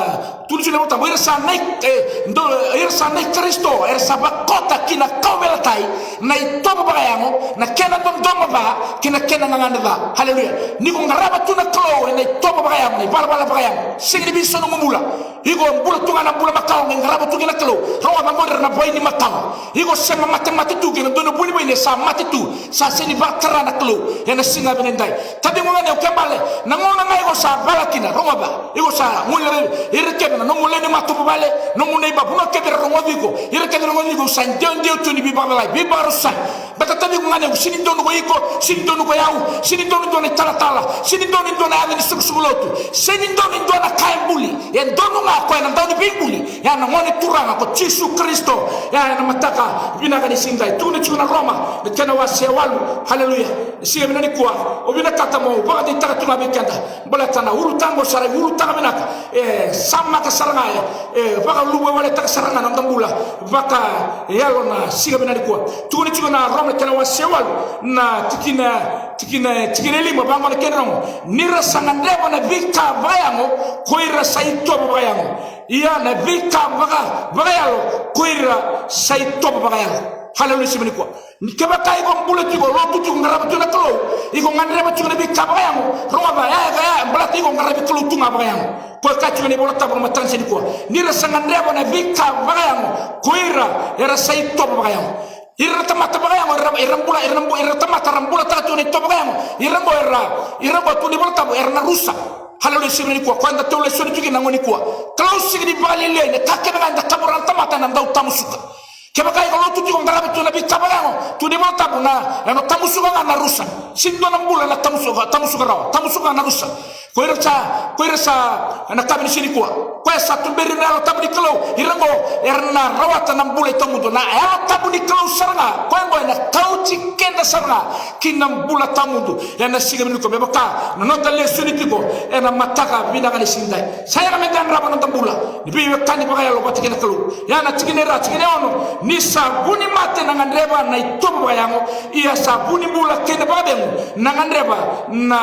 tukuna tiko na iVolatabu, ira sa nai, e, do, ira sa nai Karisito, era sa vakota ki na kauveilatai na itovo vakayago, na kena dodomo ca, kei na kena gagadre ca. Haleluya. Ni ko qarava tu na Kalou ena itovo vakayago, na ivalavala vakayago, sega ni veisau nomu bula. Iko bula tu ga na bula makawa, qai qarava tu kina na Kalou. Rogoca, qori ira na vaini makawa. Iko sema matemate tu kei na dua na vu ni vaini e sa mate tu, sa sega ni vakatara na Kalou ena siga vinaka edai. Taciqu, ganequ, kena ibalebale, na gauna ga iko sa vala kina, rogoca, iko sa gole, ira kece na nomu lewe ni matavuvale, nomu neiba, vanua kece era rogoci iko, ira kece era rogoci iko, sa dewadewa tu ni veivakacalai, veivakarusai. Baleta, taciqu, ganequ, sega ni donu ko iko, sega ni donu ko yau, sega ni donu e dua na italatala, sega ni donu e dua na yaca ni soqosoqo lotu, sega ni donu e dua na ka e buli, e donu ga o koya na Dauniveibuli, ya na Gone Turaga ko Jisu Karisito. Ya ena mataka vinaka ni siga edai, tukuna tiko na Roma na kena wase walu. Haleluya. Siga vinaka nikua, au vinakata meu vakadeitaka tu ga vei keda, baleta na ulutaga qo sa ra ulutaga vinaka, e samaka sara ga, e, e vakaluvuwaletaka sara ga na noda bula vakayalo na siga vinaka nikua. Tukuna tiko na Roma na kena wase walu, na tikina, tikina, tikina e lima, vaqo na kena rogo: Ni ra sa gadreva na veika vakayago, ko ira sa itovo vakayago. Ia na veika vaka, vakayalo, ko ira sa itovo vakayalo. Haleluya, siga nikua. Ni kevaka iko bula tiko, lotu tiko, qarava tiko na Kalou, iko gadreva tiko na veika vakayago, rogoca, ya, ya, ya, baleta iko qaravi Kalou tu ga vakayago. Koya e kaya tiko na iVolatabu na mataka ni siga nikua: Ni ra sa gadreva na veika vakayago, ko ira era sa itovo vakayago. Ira na tamata vakayago, ira, ira bula, ira na bu-, ira na tamata era bulataka tiko na itovo vakayago. Ira qo era, ira qo, tukuna na iVolatabu, era na rusa. Haleluya, siga nikua, koya eda tau lesoni tiko kina na gauna nikua. Kalou sega ni vakalialiai na ka kece ga eda kavura na tamata ena dau tamusuka. Kevaka iko lotu tiko, qarava tu na veika vakayago, tukuna na iVolatabu, na, ena tamusuka ga na rusa. Sega ni dua na bula ena tamusuka, tamusuka rawa, tamusuka ga na rusa. Ko ira sa, ko ira sa, ena yakavi ni siga nikua, koya sa tuberi na Yalo Tabu ni Kalou, ira qo era na rawata na bula tawamudu. Na Yalo Tabu ni Kalou sara ga, koya qo ena kauti keda sara ga ki na bula tawamudu ena siga vinaka nikua. Me vaka na noda lesoni tiko ena mataka vinaka ni siga edai, sa yaga meda yadrava na noda bula ni veiwekani vakayalo vata kei na Kalou. Ya na tikina e ra, tikina e ono: Ni sa vu ni mate na gadreva na itovo vakayago, ia sa vu ni bula kei na vakacegu na gadreva na,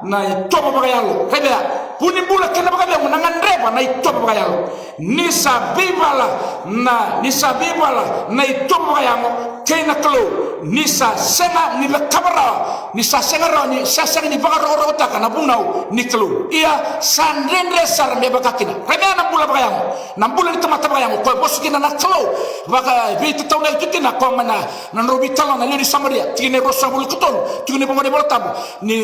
na itovo vakayalo. Raica ya, vu ni bula kei na vakacegu na gadreva na itovo vakayalo. Ni sa veivala na, ni sa veivala na itovo vakayago kei na Kalou, ni sa sega ni cakava rawa, ni sa sega rawa, ni sa sega ni vakarokorokotaka na vunau ni Kalou. Ia sa dredre sara me vaka kina. Raica na bula vakayago, na bula ni tamata vakayago, koya vosa kina na Kalou, vaka veitataunaki tu kina, koya mai na, na nodrau veitalanoa na lewe ni Samaria, tikina e ruasagavulu ka tolu, tukuna vaqo na iVolatabu, ni,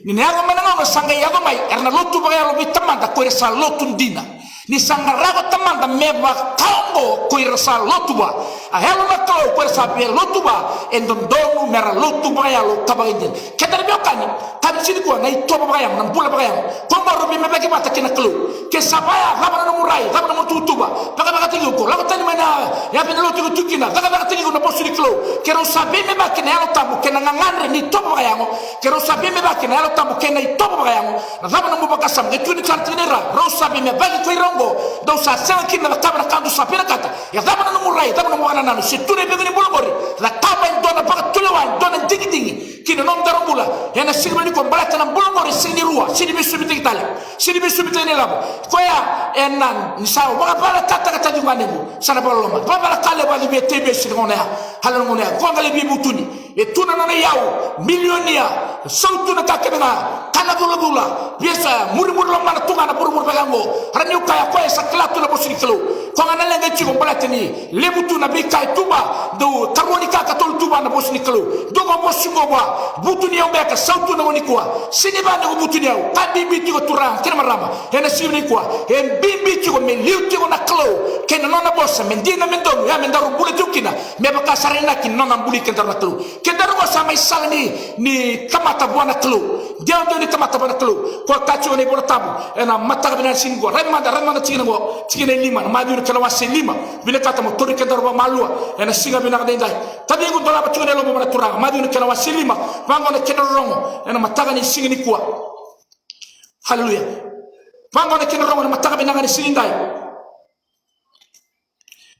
ni na yaco mai na gauna sa qai yaco mai, era na lotu vakayalo vei Tamada, ko ira sa lotu dina. Ni sa qarava Tamada me vaka oqo, ko ira sa lotu vua. A Yalo na Kalou, ko ira sa via lotu vua, e dodonu mera lotu vakayalo ka vakaidina. Keda na veiwekani, yakavi ni siga nikua, na itovo vakayago, na bula vakayago, koya qo rau veimecaki vata kei na Kalou. Ke sa vaya, cava na nomu rai, cava na nomu tuvatuva, cakacakataki iko, lako tani mai na yaca ni lotu iko tu kina, cakacakataki iko na vosa ni Kalou. Ke rau sa veimecaki na Yalo Tabu kei na gagadre ni itovo vakayago, ke rau sa veimecaki na Yalo Tabu kei na itovo vakayago, na cava na nomu vakasama? Qai tukuni sara tiko ni ra, rau sa veimecaki ko ira oqo, dou sa sega kina na cakava na ka dou sa vinakata. Ia cava na nomu rai, cava na nomu vakanananu? Se tu na icegu ni bula oqori, cakava e dua na vakatulewa, e dua na digidigi ki na nomu dara bula ena siga vinaka nikua, baleta na bula oqori e sega ni rua, sega ni veisubitaki tale, sega ni veisubitaki na ilavo. Koya ena, ni sa vakavalekataka, taciqu ganequ, sa na vakaloloma. Vakavaleka levu a via tei vesu ena gauna ya. Haleluya, gauna ya. Koya qai lai veivutuni. E tu na nona iyau, milionia, sautu na ka kece ga, kana culacula, via sa murimuri lomana tu ga na vuravura vaka oqo. Ra niu kaya koya e sa kila tu na vosa ni Kalou. Koya ga na leqa e tiko baleta ni levu tu na veika e tuba, dau karua ni ka ka tolu tuba na vosa ni Kalou. Dua ko vosa qo vua, vutuniyau beka, sautu na gone nikua. Sega ni vaka ni ko vutuniyau, ka bibi tiko turaga kei na marama. Ena siga nikua, e bibi tiko me liu tiko na Kalou kei na nona vosa, me dina me donu, ia me daru bula tiko kina, me vaka sara inaki na nona buli kedaru na Kalou. Kedaru qo sa mai sala ni, ni tamata vua na Kalou. Dewadewa ni tamata vua na Kalou. Ko kaya tiko na iVola Tabu ena mataka vinaka ni siga qo. Raica mada, raica mada tikina qo, tikina e lima, na Maciu na kena wase e lima. Vinakata mo tauri kedaru vakamalua ena siga vinaka daidai. Taciqu, dolava tiko na yalomu vua na Turaga. Maciu na kena wase e lima. Vaqo na kena rorogo ena mataka ni siga nikua. Haleluya. Vaqo na kena rorogo ena mataka vinaka ni siga daidai.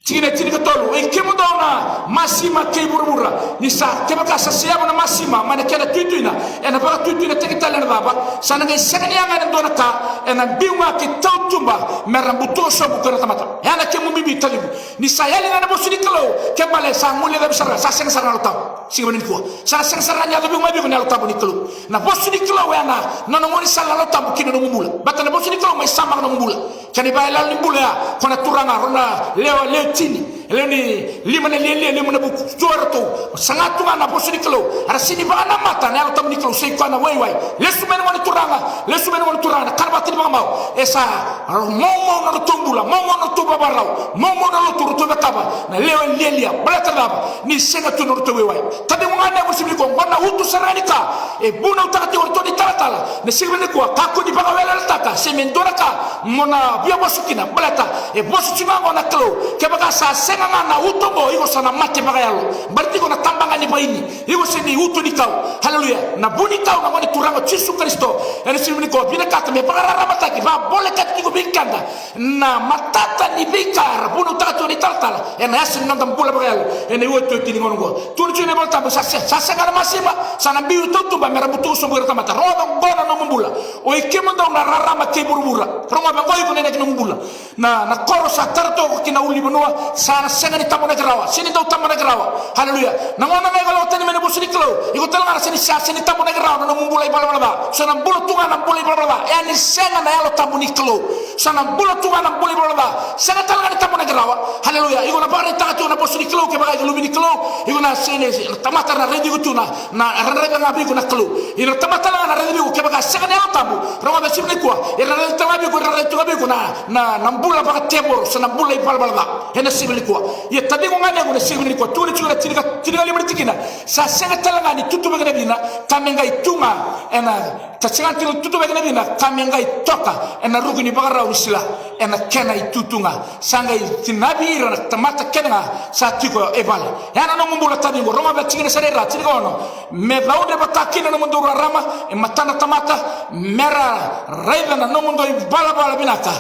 Tikina e tinikatolu, oi kemudou na masima kei vuravura, ni sa kevaka sa seyavu na masima mai na kena tuituina, ena vakatuituinataki tale ena cava? Sa na qai sega ni yaga ena dua na ka, ena biu ga ki tautuba me ra butuka sobu ko ira na tamata. Ya na kemu bibi, taciqu. Ni sa yali ga na vosa ni Kalou, ke bale sa guilecavi sara, sa sega sara na Yalo Tabu. Siga vinaka nikua, sa na sega sara ni yaco vei iko mai vei iko na Yalo Tabu ni Kalou. Na vosa ni Kalou ya na nona gaunisala na Yalo Tabu ki na nomu bula. Baleta na vosa ni Kalou mai samaka nomu bula. Kena ivakayalo ni bula ya, ko na turaga, rau na lewe, lewe tini, lewe ni lima na lialia, lima na vuku. Dua ratou saga tu ga na vosa ni Kalou, era sega ni vakanamata na Yalo Tabu ni Kalou, sai koya na waiwai. Lesu mai na gone turaga, lesu mai na gone turaga, na ka na vata ni vakamau. E sa moumou na nodratou bula, moumou na nodratou vavarau, moumou na lotu, ratou cakava na lewe lialia. Baleta na cava? Ni sega tu na nodratou waiwai. Taciqu, ganequ, ena siga nikua, qo na uto sara ni ka e vunautaka tiko o ratou na italatala. Na siga nikua, kakua ni vakaweleweletaka se me dua na ka mo na via vosa kina, baleta e vosa tiko ga qo na Kalou. Kevaka sa sega ga na uto qo, iko sa na mate vakayalo. Baleta iko na tabana ni vaini, iko se ni uto ni kau. Haleluya. Na vu ni kau na Gone Turaga o Jisu Karisito. Ena siga nikua, vinakata me vakararamataki, vakavolekati tiko vei keda na matata ni veika era vunautaka tiko na italatala ena yasa ni noda bula vakayalo ena iotioti ni gauna oqo. Tukuna tiko na iVola Tabu, sa se-, sa sega na masima, sa na biu tautuba me ra butuka sobu ira na tamata. Rogoca oqo na nomu bula. Oi kemudou na rarama kei vuravura. Rogoca oqo, iko na inaki ni nomu bula. Na, na koro sa tara toka kina ulunivanua, sa na sega ni tabonaki rawa, sega ni dau tabonaki rawa. Haleluya. Na gauna ga iko lako tani mai na vosa ni Kalou, iko tale ga na sega ni, sa sega ni tabonaki rawa na nomu bula ivalavala ca. Sa na bula tu ga na bula ivalavala ca. E a ni sega na Yalo Tabu ni Kalou. Sa na bula tu ga na bula ivalavala ca. Sega tale ga ni tabonaki rawa. Haleluya. Iko na vakaraitaka tu na vosa ni Kalou kevaka iko luve ni Kalou. Iko na sega ni, tamata na raici iko tu na, na, ra raica ga vei iko na Kalou. Ira na tamata tale ga na raici vei iko kevaka sega na Yalo Tabu. Rogoca, siga nikua, ira na raici tale ga vei iko, ira na raici tu ga vei iko na, na, na bula vakatevoro, se na bula ivalavala ca. Ena siga nikua. Ia taciqu, ganequ, na siga nikua, tukuna tiko na tinika, tinikalima na tikina. Sa sega tale ga ni tutuvaki na cina, ka me qai tu ga ena, sa sega ni tutuvaki na cina, ka me qai toka ena ruku ni vakarau ni sila, ena kena itutu ga. Sa qai tinavi ira na tamata kece ga sa tiko e vale. Ya na nomu bula, taciqu, rogoca, tikina sara e ra, tinikaono. Me caudre vata kina na nomudou rarama e mata na tamata, me ra raica na nomudou ivalavala vinaka,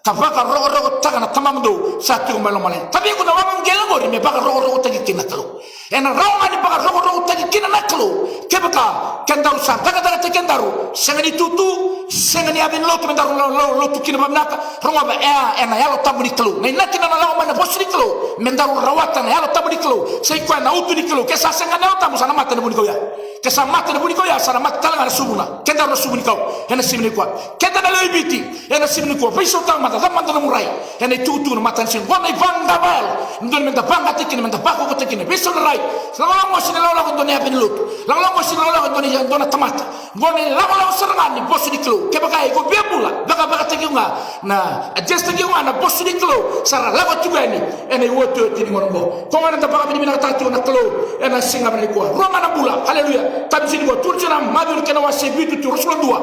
ka vakarokorokotaka na Tamamudou sa tiko mai lomalagi. Taciqu, na wavaqele oqori me vakarokorokotaki kina na Kalou. Ena rawa ga ni vakarokorokotaki kina na Kalou kevaka kedaru sa cakacakataki kedaru, sega ni tutu, sega ni yaca ni lotu me daru lo-, lo-, lotu kina vakavinaka. Rogoca, e a, ena Yalo Tabu ni Kalou. Na inaki na nona lako mai na vosa ni Kalou, me daru rawata na Yalo Tabu ni Kalou. Sa i koya na uto ni Kalou. Ke sa sega na Yalo Tabu, sa na mate na vunikau ya. Ke sa mate na vunikau ya, sa na mate tale ga na suvuna, kedaru na suvu ni kau. Ena siga nikua, keda na lewe i Viti, ena siga nikua, veisautaka mada, cava mada nomu rai ena itukutuku na matanisiga. Qo na ivaqa vakayalo, dodonu meda vaqataki kina, meda vakaukauwataki kina. Veisau na rai. Lagolago qo, sega ni lagolago e dua na yaca ni lotu. Lagolago qo, sega ni lagolago e dua na, dua na tamata. Qo na ilakolako sara ga ni vosa ni Kalou. Kevaka iko via bula, vakavakataki iko ga, na adjust-taki iko ga na vosa ni Kalou, sa ra lako tiko yani ena iotioti ni gauna oqo. Koya ga na da vakavinavinakataka tiko na Kalou ena siga vinaka nikua. Rua ga na bula. Haleluya. Tavi ni siga nikua, tukuna tiko na Maciu na kena wase vitu, tiko ruasagavulu ka dua.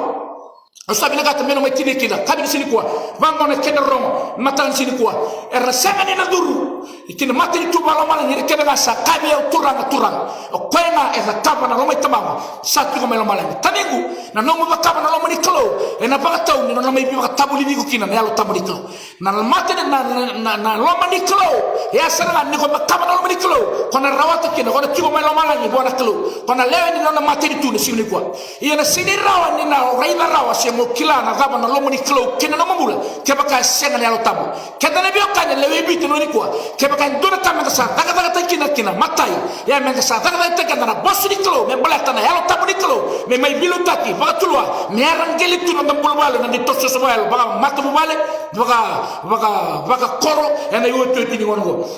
Au sa vinakata meu na mai tinia kina. Tavi ni siga nikua, vaqo na kena rorogo, mataka ni siga nikua. Era sega ni na curu ki na matanitu vakalomalagi ira kece ga sa kaya vei au, Turaga, Turaga. O koya ga e cakava na loma i Tamaqu sa tiko mai lomalagi. Taciqu, na nomu cakava na loma ni Kalou ena vakatau ni nona mai veivakatavulici iko kina na Yalo Tabu ni Kalou. Na mata ni, na, na, na, na loma ni Kalou, e a sara ga ni ko cakava na loma ni Kalou, ko na rawata kina, ko na tiko mai lomalagi vua na Kalou, ko na lewe ni nona matanitu na siga nikua. Ia na sega ni rawa ni na raica rawa se mo kila na cava na loma ni Kalou kei na nomu bula kevaka e sega na Yalo Tabu. Keda na veiwekani, lewe i Viti, na gauna nikua, kevaka Ka e dua na ka meda sa cakacakataki kina, kina matai, ia meda sa cakacakataki kina na vosa ni Kalou, me baleta na Yalo Tabu ni Kalou me mai veiliutaki vakatulewa, me yaraqeli tu na noda bula vakayalo, na noda itosotoso vakayalo, vakamatavuvale, vaka, vaka, vakakoro, ena iotioti ni gauna oqo.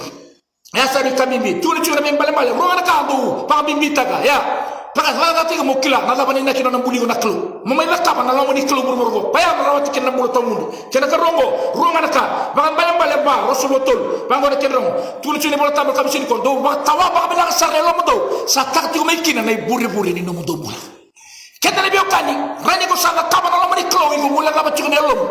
Ia sa ni ka bibi, tukuna tiko na veibalebale, rua ga na ka dou vakabibitaka, ia. Vakacakacakataka mo kila na cava na inaki ni nona buli iko na Kalou. Mo mai cakava na loma ni Kalou vuravura qo. Koya na rawati kina na bula tawamudu. Kena ikarua oqo, rua ga na ka, Vakaibalebale va, ruasagavulu ka tolu. Vaqo na kena rogo. Tukuna tiko na iVolatabu ena yakavi ni siga nikua, dou vakatawa vakavinaka sara na yalomudou, sa taka tiko mai kina na ivurevure ni nomudou bula. Keda na veiwekani, rawa ni ko sa cakava na loma ni Kalou, iko guilecava tiko na yalomu.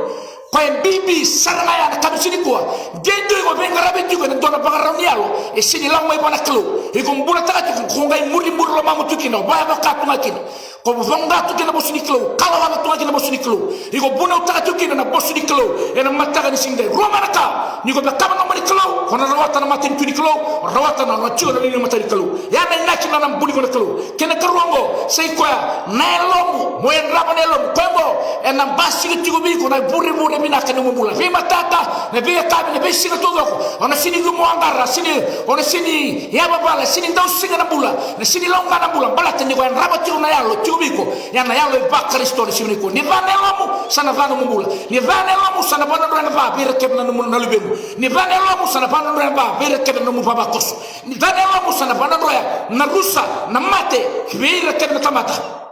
Koya e bibi sara ga ya na yakavi ni siga nikua. De dua iko veiqaravi tiko ena dua na vakarau ni yalo e sega ni lako mai vua na Kalou. Iko bulataka tiko, ko qai murimuri lomamu tu kina, vayavaqa tu ga kina. Ko voqa tu kina na vosa ni Kalou, kalawaca tu ga kina na vosa ni Kalou. Iko vunautaka tu kina na vosa ni Kalou ena mataka ni siga edai. Rua ga na ka, ni ko cakava na loma ni Kalou, ko na rawata na matanitu ni Kalou, ko na rawata na nona tiko na liuliu ni mata ni Kalou. Ya na inaki ni nona buli iko na Kalou. Kena ikarua oqo, sa i koya na yalomu, mo yadrava na yalomu. Koya oqo ena basika tiko vei iko na ivurevure vinaka ni nomu bula. Veimataka, na veiyakavi, na veisiga taucoko, o na sega ni cumuaqara, sega ni, o na sega ni yavavala, sega ni dausiga na bula, na sega ni lauqa na bula, baleta ni ko yadrava tiko na yalo tiko vei iko. Ya na yalo e vaKarisito ena siga nikua. Ni ca na yalomu, sa na ca nomu bula. Ni ca na yalomu, sa na vakadrodroya na ca vei ira kece na nomu, na luvemu. Ni ca na yalomu, sa na vakadrodroya na ca vei ira kece na nomu ivavakoso. Ni ca na yalomu, sa na vakadrodroya na rusa, na mate, vei ira kece na tamata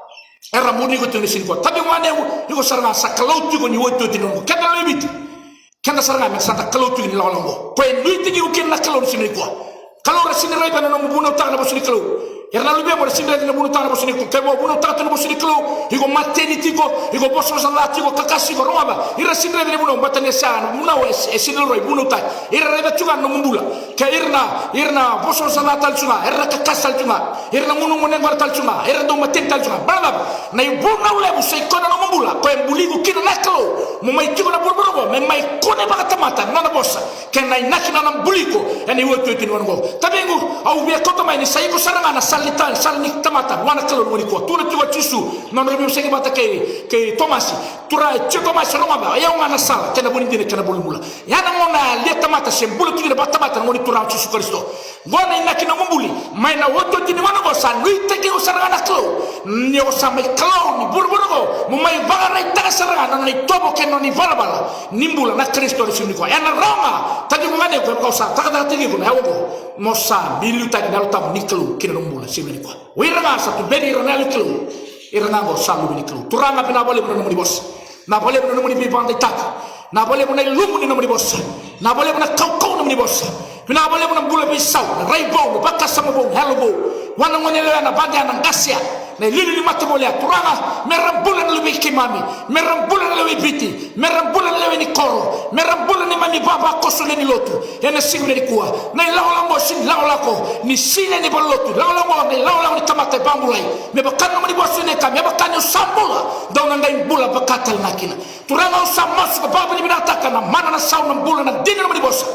era buli iko tiko ena siga nikua. Taciqu, ganequ, iko sara ga sa Kalou tiko ni otioti ni gauna oqo. Keda na lewe i Viti, keda sara ga meda sa da Kalou tiko ni lakolako oqo. Koya e nuitaki iko kina na Kalou ena siga nikua. Kalou era sega ni raica na nomu vunautaka na vosa ni Kalou. Ira na luvemu era sega ni raica na vunautaka na vosa ni Kalou. Kevaka o vunautaka tu na vosa ni Kalou, iko mateni tiko, iko vosavosa ca tiko, kakasi iko, rogoca. Ira sega ni raica na vunau, baleta ni sa na vunau e, e sega ni lewa, e vunautaki. Ira raica tu ga na nomu bula. Ke ira na, ira na vosavosa ca tale tu ga, ira na kakasi tale tu ga, ira na gunugunu yaqona tale tu ga, ira na dau mateni tale tu ga. Baleta na cava? Na ivunau levu sa i koya na nomu bula, koya e buli iko kina na Kalou. Mo mai tiko ena vuravura oqo, me mai kune vakatamata na nona vosa kei na inaki ni nona buli iko ena iotioti ni gauna oqo. Taciqu, au via kauta mai ni sa iko sara ga na sala ni ta-, sala ni tamata vua na Kalou ena gauna nikua. Tukuna tiko o Jisu, nona veivosaki vata kei, kei Tomasi. Turaga, e Jisu, Tomasi, rogoca, o yau ga na sala kei na vu ni dina kei na vu ni bula. Ya na gauna e lia tamata se bula tu kina vakatamata ena gauna ni Turaga o Jisu Karisito. Qo na inaki ni nomu buli mai na otioti ni gauna oqo, sa nuitaki iko sara ga na Kalou. Ni o sa mai Kalou ni vuravura oqo, mo mai vakaraitaka sara ga na nona itovo kei na nona ivalavala ni bula na Karisito ena siga nikua. Ena rawa ga, taciqu, ganequ, kevaka o sa cakacakataki iko na yalo oqo, mo sa veiliutaki na Yalo Tabu ni Kalou ki na nomu bula ena siga nikua. O ira ga sa tuberi ira na yalo ni Kalou, ira ga oqo sa luve ni Kalou. Turaga, vinaka vakalevu na nomuni vosa. Vinaka vakalevu na nomuni veivakadeitaki. Vinaka vakalevu na ilumu ni nomuni vosa. Vinaka vakalevu na kaukauwa ni nomuni vosa. Vinaka vakalevu na bula veisau, na rai vou, na vakasama vou, na yalo vou. Vua na gone yalewa, na vaqe, na qase, na iliuliu ni matavuvale. Turaga, me ra bula na luvei keimami, me ra bula na luvei Viti, me ra bula na lewe ni koro, me ra bula na neimami ivavakoso lewe ni lotu. Ena siga nikua, na ilakolako oqo sega ni lakolako ni sega ni valenilotu. Ilakolako oqo na ilakolako ni tamata e vakabulai. Me vaka na nomuni vosa e kaya, me vaka niu sa bula, dou na qai bula vaka tale ga kina. Turaga, au sa masu ka vakavinavinakataka na mana, na sau, na bula, na dina ni nomuni vosa.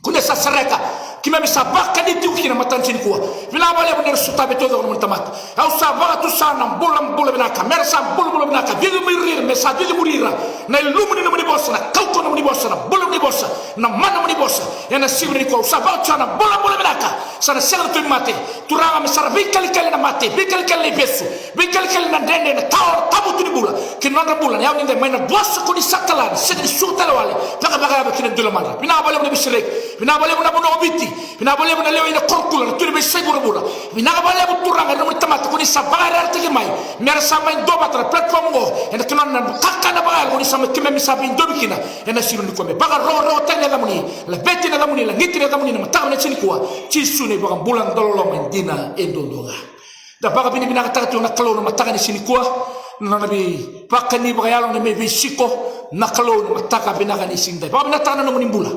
Ko ni sa sereka, keimami sa vakani tiko kina ena mataka ni siga nikua. Vinaka vakalevu ni ra sotavi taucoko na nomuni tamata. Au sa vakatusa na bulabula vinaka, me ra sa bulabula vinaka, cici muri ira, me sa cici muri ira na ilumu ni nomuni vosa, na kaukauwa ni nomuni vosa, na bula ni nomuni vosa, na mana ni nomuni vosa. Ena siga nikua au sa vakatusa na bulabula vinaka, sa na sega na tauvimate. Turaga, me sa ra veikalikali na mate, veikalikali na ivesu, veikalikali na dredre, na tawa, na tavutu ni bula ki na nodra bula ena yakavi nidai, mai na vosa ko ni sa kila ni sega ni suka tale wale, vakavakayaco ki na dui lomadra. Vinaka vakalevu na veisereki, vinaka vakalevu na vanua o Viti, vinaka vakalevu na lewe i na korokula, na tui ni veiyasai vuravura. Vinaka vakalevu Turaga ena nomuni tamata ko ni sa vakayarayarataki mai me ra sa mai duavata ena platform oqo, ena kena nona kakana vakayalo ko ni sa mai, keimami sa veidovi kina. Ena siga nikua me vakarokorokotaki na yacamuni, laveti na yacamuni, lagiti na yacamuni ena mataka vinaka ni siga nikua. Jisu na iVakabula dauloloma e dina e duadua ga. Da vakavinavinakataka tiko na Kalou ena mataka ni siga nikua, na nona veivakani vakayalo, na nona mai veisiko na Kalou ena mataka vinaka ni siga edai. Vakavinavinakataka na nomuni bula.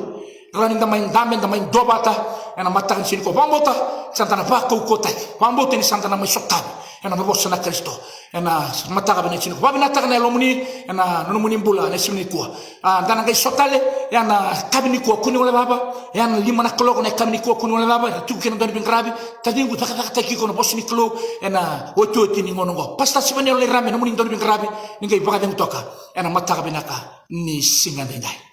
Rawa ni da mai dabe, da mai duavata ena mataka ni siga nikua. Vakabauta sa da na vakaukauwataki. Vakabauta ni sa da na mai sotavi ena vosa na Karisito ena mataka vinaka ni siga nikua. Vakavinavinakataka na yalomuni ena nomuni bula ena siga nikua. A, da na qai sota tale ena yakavi nikua, ko ni guilecava, ena lima na kaloko na yakavi nikua, ko ni guilecava, era tiko kina na dau ni veiqaravi. Taciqu, cakacakataki iko na vosa ni Kalou ena otioti ni gauna oqo. Pastor Sivanelo Nairame, nomuni dau ni veiqaravi, ni qai vakacegu toka ena mataka vinaka ni siga edaidai.